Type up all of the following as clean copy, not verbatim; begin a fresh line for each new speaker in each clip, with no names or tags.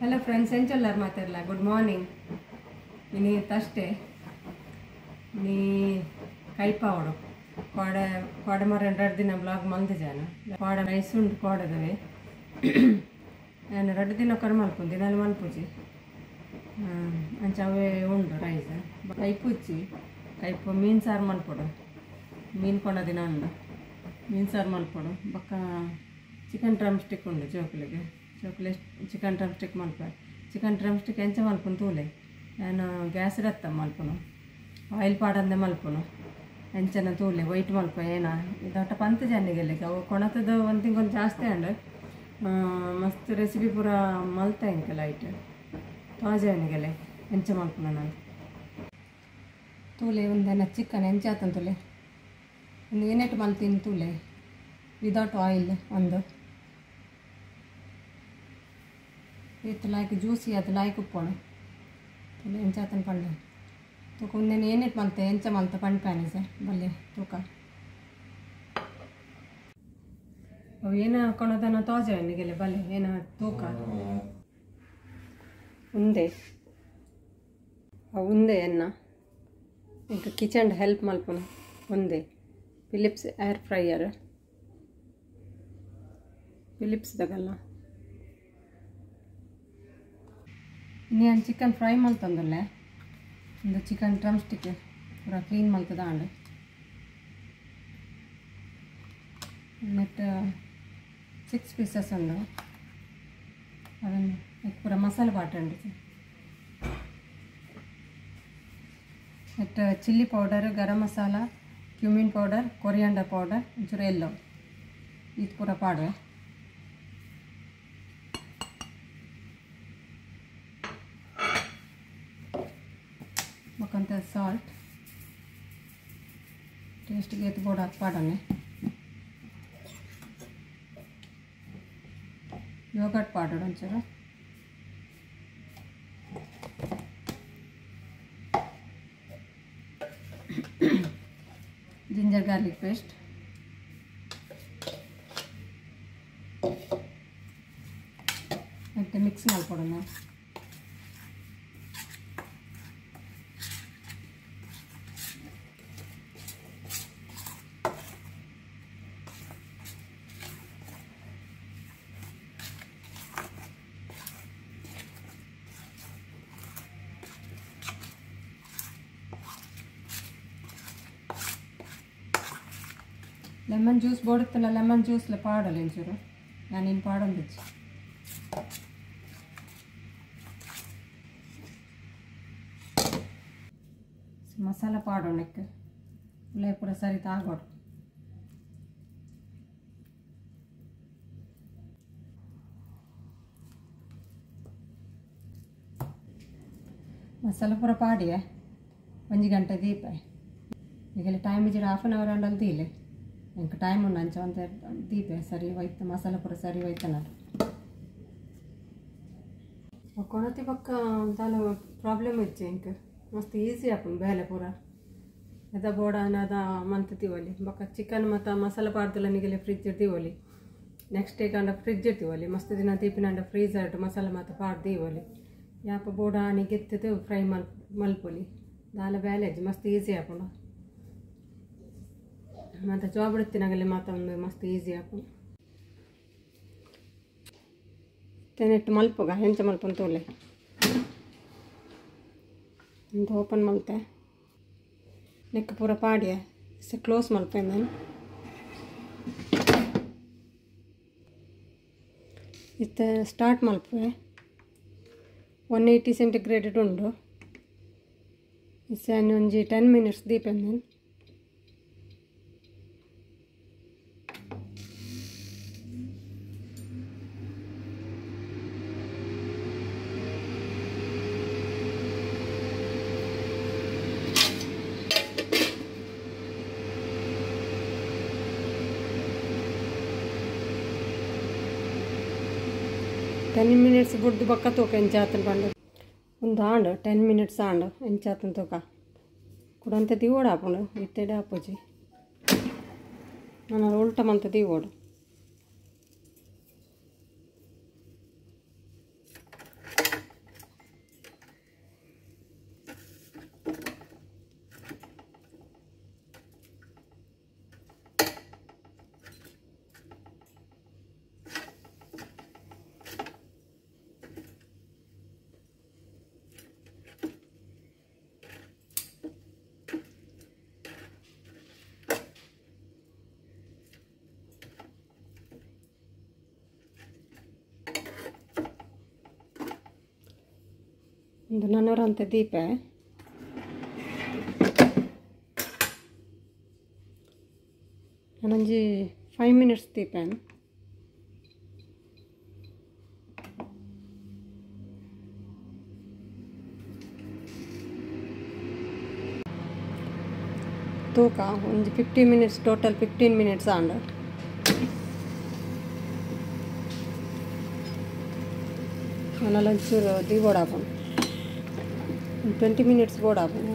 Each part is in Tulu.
ಹಲೋ ಫ್ರೆಂಡ್ಸ್, ಎಂಚೊಲ್ಲಾರ್ ಮಾತಾಡಲ್ಲ. Good morning. ಇನಿ ತಷ್ಟೆ ನೀ ಕೈಪಾವಡು ಕೋಡೆ ಕೋಡೆ ಮರ 2 ದಿನ ಬ್ಲಾಗ್ ಮಲ್ದು ಜಾನ ಕೋಡೆ ರೈಸ್ ಉಂಟು ಕೋಡೆದವೆ ನಾನು 2 ದಿನ ಕರ್ ಮಲ್ಪು ದಿನಾಲು ಮಲ್ಪುಜಿ ಅಂಚ ಅವೇ ಉಂಡು ರೈಸ್ ಕೈಪುಚ್ಚಿ ಕೈಪು ಮೀನು ಸಾರು ಮಲ್ಪೊಡು ಮೀನು ಕೊಣ ದಿನ ಉಂಡು ಮೀನು ಸಾರು ಮಲ್ಪೊಡು ಬೊಕ್ಕ ಚಿಕನ್ ಡ್ರಮ್ ಸ್ಟಿಕ್ ಉಂಡು ಜೋಕುಲಿಗೆ ಜೋಕುಲೆ ಚಿಕನ್ ಡ್ರಮ್ ಸ್ಟಿಕ್ ಮಲ್ಪ ಚಿಕನ್ ಡ್ರಮ್ ಸ್ಟಿಕ್ ಎಂಚ ಮಲ್ಪುನು ತೂಲೆ ನಾನು ಗ್ಯಾಸ್ ರತ್ತ ಮಲ್ಪುನು ಆಯಿಲ್ ಪಾಡಂದೆ ಮಲ್ಪುನು ಎಂಚನ ತೂಲೆ ವೈಟ್ ಮಲ್ಪ ಏನ ಇದೊಟ್ಟ ಪಂತ ಜನಿಗೆಲ್ಲಿಗೆ ಅವು ಕೊಣತದ ಒಂದು ತಿಂಗೊಂದು ಜಾಸ್ತಿ ಅಂಡ್ ಮಸ್ತ್ ರೆಸಿಪಿ ಪೂರ ಮಲ್ತ ಇಂಕ ಲೈಟ್ ತಾಜನಿಗೆಲೆ ಎಂಚ ಮಲ್ಪುನು ನಾನು ತೂಲೆ ಒಂದನ ಚಿಕನ್ ಎಂಚ ಆತನ ತೂಲೆ ಒಂದು ಏನೆಟ್ಟು ಮಲ್ತೀನಿ ತೂಲೆ ವಿದೌಟ್ ಆಯಿಲ್ ಒಂದು ಇತ್ತು ಲಾಯ್ಕ್ ಜ್ಯೂಸಿ ಅದು ಲಾಯ್ಕ್ ಉಪ್ಪೋಣ ತೂಲೆ ಎಂಚ ಆತನ ಪಂಡೆ ತೂಕ ಒಂದೇನು ಏನಿಟ್ಟು ಮಲ್ತೆ ಎಂಚ ಮಲ್ತ ಪಂಡ್ ಪ್ಯಾನಿಸ ಬಲ್ಲೆ ತೂಕ ಅವು ಏನು ಹಾಕೊಳೋದನ್ನ ತಾಜ ಎಣ್ಣೆಗೆಲ್ಲ ಬಲ್ಲೆ ಏನ ತೂಕ ಉಂದೆ ಅವು ಉಂದೆ ಎನ್ನ ಇಂಕ ಕಿಚನ್ ಹೆಲ್ಪ್ ಮಲ್ಪುನು ಉಂದೆ ಫಿಲಿಪ್ಸ್ ಏರ್ ಫ್ರೈಯರ್ ಫಿಲಿಪ್ಸ್ ದಗಲ್ಲ ನಾನು ಚಿಕನ್ ಫ್ರೈ ಮಲ್ತಂದಲ್ಲ ಒಂದು ಚಿಕನ್ ಡ್ರಮ್ ಸ್ಟಿಕ್ ಪೂರ ಕ್ಲೀನ್ ಮಲ್ತದ ಆಂಡ್ ಮತ್ತು 6 ಪೀಸಸ್ ಉಂಡು ಅದನ್ನು ಪೂರ ಮಸಾಲೆ ಬಾಟ ಉಂಡು ಮತ್ತು chilli powder garam masala cumin powder coriander powder ಒಂಚೂರು ಎಲ್ಲೋ ಇದು ಪೂರ ಪಾಡುವೆ ಬೊಕ್ಕಂತ ಸಾಲ್ಟ್ ಟೇಸ್ಟ್ಗೆ ಎತ್ತು ಬೋರ್ಡ್ ಹಾಕಿ ಪಾಡನೆ ಯೋಗಟ್ ಪಾಡೋಣ ಒಂಚೂರು ಜಿಂಜರ್ ಗಾರ್ಲಿಕ್ ಪೇಸ್ಟ್ ಮತ್ತು ಮಿಕ್ಸ್ ಮಾಡ್ಕೊಡೋಣ. ಲೆಮನ್ ಜ್ಯೂಸ್ ಬೋಡುತ್ತಲ್ಲ ಲೆಮನ್ ಜ್ಯೂಸ್ಲ ಪಾಡಲ್ಲ ಒಂಚೂರು ನಾನೇನು ಪಾಡೊಂದಿಚ್ಚು ಮಸಾಲ ಪಾಡೋಣಕ್ಕೆ ಉಳ್ಳೆ ಪೂರ ಸರಿ ತಾಗೋಡು ಮಸಾಲ ಪೂರ ಪಾಡಿಯೆ 1 ಗಂಟೆ ದೀಪ ಈಗೆಲ್ಲ ಟೈಮ್ ಇಜ್ಜಿಡ 1/2 ಅವರ್ ಅಂಡಲ್ ದೀಲೆ ಇಂಕ ಟೈಮ್ ಉಂಡು ಅಂಚ ಒಂದು ದೀಪೆ ಸರಿ ಹೋಯ್ತು ಮಸಾಲೆ ಪೂರ ಸರಿ ಹೋಯ್ತು ನಾನು ಕೊಣತಿ ಪಕ್ಕ ದಾಲ ಪ್ರಾಬ್ಲಮ್ ಇಜ್ಜಿ ಇಂಕ ಮಸ್ತ್ ಈಸಿ ಆಪುಂಡು ಬೇಲೆ ಪೂರ ಎದ ಬೋಡ ಅದ ಮಂತ್ ದಿವೊಲಿ ಬೊಕ್ಕ ಚಿಕನ್ ಮತ್ತು ಮಸಾಲೆ ಪಾಡ್ದಲ ನಿಗೆಲೆ ಫ್ರಿಜ್ ದಿವೊಲಿ ನೆಕ್ಸ್ಟ್ ಡೇ ಕಂಡ ಫ್ರಿಜ್ ಇಡ್ತೀವಲ್ಲಿ ಮಸ್ತ್ ದಿನ ದೀಪಿನಂಡ ಫ್ರೀಸರ್ ಮಸಾಲೆ ಮಾತ ಪಾಡ್ ದೀವೊಲಿ ಯಾಪ ಬೋಡ ಆನಿ ಗೆತ್ತದು ಫ್ರೈ ಮಲ್ಪೊಲಿ ದಾಲ ಬೇಲೆ ಇಜ್ಜಿ ಮಸ್ತ್ ಈಸಿ ಆಪುಂಡು ಮತ್ತು ಜಾಬ್ ಇಡ್ತೀನಾಗಲಿ ಮಾತ ಒಂದು ಮಸ್ತ್ ಈಸಿ ಆಪುಂಡು ತೆನೆಟ್ಟು ಮಲ್ಪುಗ ಎಂಚ ಮಲ್ಪುನು ತೂಲೆ ಒಂದು ಓಪನ್ ಮಲ್ತೆ ನೆಕ್ ಪೂರ ಪಾಡಿಯೆ ಕ್ಲೋಸ್ ಮಲ್ಪೆ ನಾನು ಇತ್ತೆ ಸ್ಟಾರ್ಟ್ ಮಲ್ಪುವೆ 180 ಸೆಂಟಿಗ್ರೇಡ್ ಉಂಡು ಇತ್ತೆ ಒಂಜಿ 10 ಮಿನಿಟ್ಸ್ ದೀಪೆ ನಾನು 10 ಮಿನಿಟ್ಸ್ ಬುಡ್ದು ಬೊಕ್ಕ ತೂಕ ಎಂಚಾತನ ಪಂಡ ಒಂದು ಆಂಡು 10 ಮಿನಿಟ್ಸ್ ಆಂಡು ಎಂಚಾತನ ತೂಕ ಕುಡಂತೆ ದಿವೋಡು ಆಪುಂಡು ಇತ್ತೆಡೆ ಆಪುಜಿ ನಾನು ಉಲ್ಟ ಮಂತ ದಿವೋಡು ಒಂದು ನನರಂತ ದೀಪ ನಾನೊಂಜಿ 5 ಮಿನಿಟ್ಸ್ ದೀಪ ತೂಕ ಒಂಜಿ 15 ಮಿನಿಟ್ಸ್ ಟೋಟಲ್ 15 ಮಿನಿಟ್ಸ್ ಆಂಡ್ ಒಂಚೂರು ದೀಬೋಡಾಪುಂಡು 20 ಮಿನಿಟ್ಸ್ ಬೋಡಾಪುಂಡು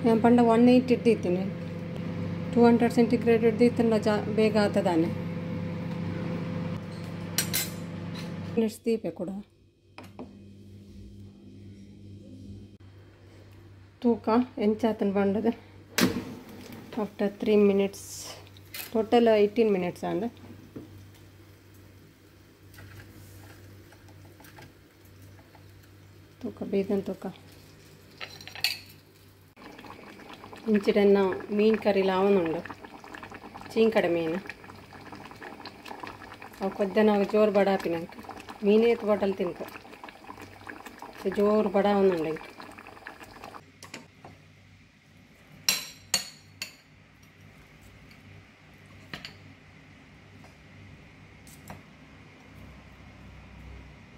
ഞാൻ ಪಂಡ 180 ದೀತೀನಿ 200 ಸೆಂಟಿಗ್ರೇಡ್ ದೀತಂಡ ಬೇಗ ಆತದಾನೆ ಮಿನಿಟ್ಸ್ ದೀಪೆ ಕೂಡ ತೂಕ ಎಂಚಾತನ ಬಂಡದ ಆಫ್ಟರ್ 3 ಮಿನಿಟ್ಸ್ ಟೋಟಲ್ 18 ಮಿನಿಟ್ಸ್ ಆಂಡ್ ತೂಕ ಬೇಗನ್ ತೂಕ ಇಂಚಿಡನ್ನ ಮೀನು ಕರಿ ಲಾವನುಂಡು ಚೀಂಕಡೆ ಮೀನು ಅವು ಕೊದ್ದೆ ನಾವು ಜೋರು ಬಡ ಹಾಪಿನಂಕ ಮೀನೇ ಬಾಟಲ್ ತಿನ್ಕ ಜೋರು ಬಡ ಅವನುಂಡು ಇಂಕ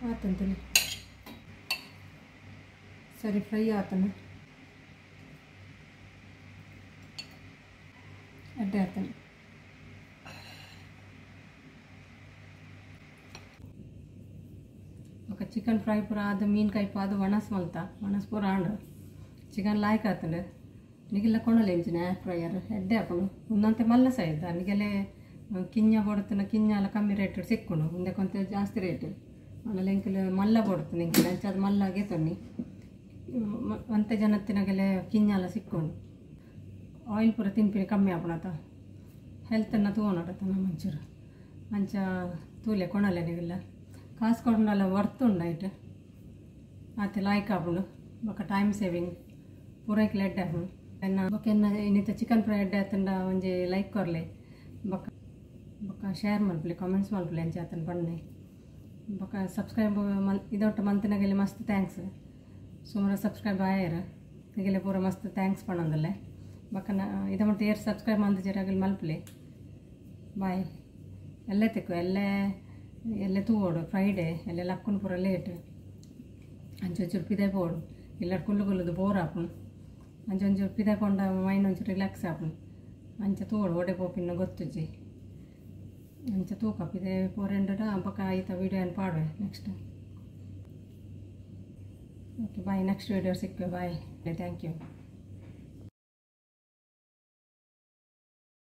ಆತಂತಲಿ ಸರಿ ಫ್ರೈ ಆತನ ಅಡ್ಡೆ ಆತನ ఒక ಚಿಕನ್ ಫ್ರೈ ಪೂರ ಅದು ಮೀನು ಕೈಪ ಅದು ಒಣಸ್ ಮಲ್ತ ಒಣಸ್ ಪೂರ ಆಂಡು ಚಿಕನ್ ಲಾಯ್ಕ್ ಆತಂಡು ನಿಗೆಲ್ಲ ಕೊಣಲೆ ಇಂಚಿನ ಏರ್ ಫ್ರೈಯರ್ ಎಡ್ಡೆ ಹಾಕೊಂಡು ಒಂದಂತೆ ಮಲ್ಲ ಸೈಜ್ ನಿಗೆಲೆ ಕಿಂಜ ಬೊಡುತ್ತನ ಕಿಂಜ ಎಲ್ಲ ಕಮ್ಮಿ ರೇಟ್ ಸಿಕ್ಕೊಂಡು ಮುಂದೆ ಕೊಂತ ಜಾಸ್ತಿ ರೇಟ್ ಆಮೇಲೆ ಇಂಕಲ್ ಮಲ್ಲ ಬೊಡುತ್ತನ ಇಂಕಲ್ ಅಂಚ ಅದು ಮಲ್ಲಾಗೆ ತೊನ್ನಿ ಅಂತೆ ಜನತ್ತಿನಗೆಲೆ ಕಿಂಜ ಎಲ್ಲ ಸಿಕ್ಕೊಂಡು ಆಯಿಲ್ ಪೂರ ತಿನ್ಪಿನಿ ಕಮ್ಮಿ ಆಪಣತ ಹೆಲ್ತನ್ನು ತೂವೊನಡತ ನಮ್ಮ ಮಂಚೂರು ಅಂಚ ತೂಲೆ ಕೊಣಲೆ ನೀವೆಲ್ಲ ಕಾಸು ಕೊಡಲ್ಲ ವರ್ತ್ ಉಂಡು ಐಟ್ ಆತೆ ಲಾಯ್ಕ್ ಆಪುಂಡು ಬೊಕ ಟೈಮ್ ಸೇವಿಂಗ್ ಪೂರೈಕ್ ಎಡ್ಡೆ ಆಪುಂಡು ಎನ್ನ ಬೊಕ ಎನ್ನ ಇನ್ನಿತ ಚಿಕನ್ ಫ್ರೈ ಎಡ್ಡೆ ಆತಂಡ ಒಂಜಿ ಲೈಕ್ ಕೊರ್ಲೆ ಬೊಕ ಬೊಕ ಶೇರ್ ಮಲ್ಪುಲೆ ಕಾಮೆಂಟ್ಸ್ ಮಲ್ಪುಲೆ ಅಂಚ ಆತನ ಪನ್ನೆ ಬೊಕ ಸಬ್ಸ್ಕ್ರೈಬ್ ಮಲ್ ಇದೊಟ್ಟು ಮಂತಿನಗೆಲ್ಲ ಮಸ್ತ್ thanks ಸುಮಾರು ಸಬ್ಸ್ಕ್ರೈಬ್ ಆಯರ್ ನಿಗೆಲ್ಲ ಪೂರ ಮಸ್ತ್ thanks ಪಣಂದಲ್ಲೇ ಬೊಕ ಇದ ಮಟ್ಟ ಏರ್ ಸಬ್ಸ್ಕ್ರೈಬ್ ಮಂತಿಜೆರ್ ಮಲ್ಪುಲೆ ಬಾಯ್ ಎಲ್ಲೇ ತಿಕ್ಕು ಎಲ್ಲೇ ಎಲ್ಲೇ ತೂವೋಡು ಫ್ರೈಡೇ ಎಲ್ಲೆ ಲಕ್ಕುನು ಪೂರ ಲೇಟ್ ಅಂಚ ಒಂಚೂರು ಪಿದೆ ಪೋಡು ಇಲ್ಲಡ್ ಕುಲ್ಲು ಕುಲ್ಲುದು ಬೋರ್ ಆಪುಂಡು ಅಂಚ ಒಂಚೂರು ಪಿದೆ ಪೋಂಡ ಮೈಂಡ್ ಒಂಚೂರು ರಿಲ್ಯಾಕ್ಸ್ ಆಪುಂಡು ಅಂಚ ತೂವೋಡು ಓಡೆ ಪೋಪಿನ ಗೊತ್ತುಜ್ಜಿ ಅಂಚ ತೂಕ ಪಿದೆ ಪೋರೆಂಡ ಬೊಕ ಐತ ವೀಡಿಯೋ ಪಾಡುವೆ next. Okay bye, next video ಸಿಕ್ಕುವೆ. Bye, thank you.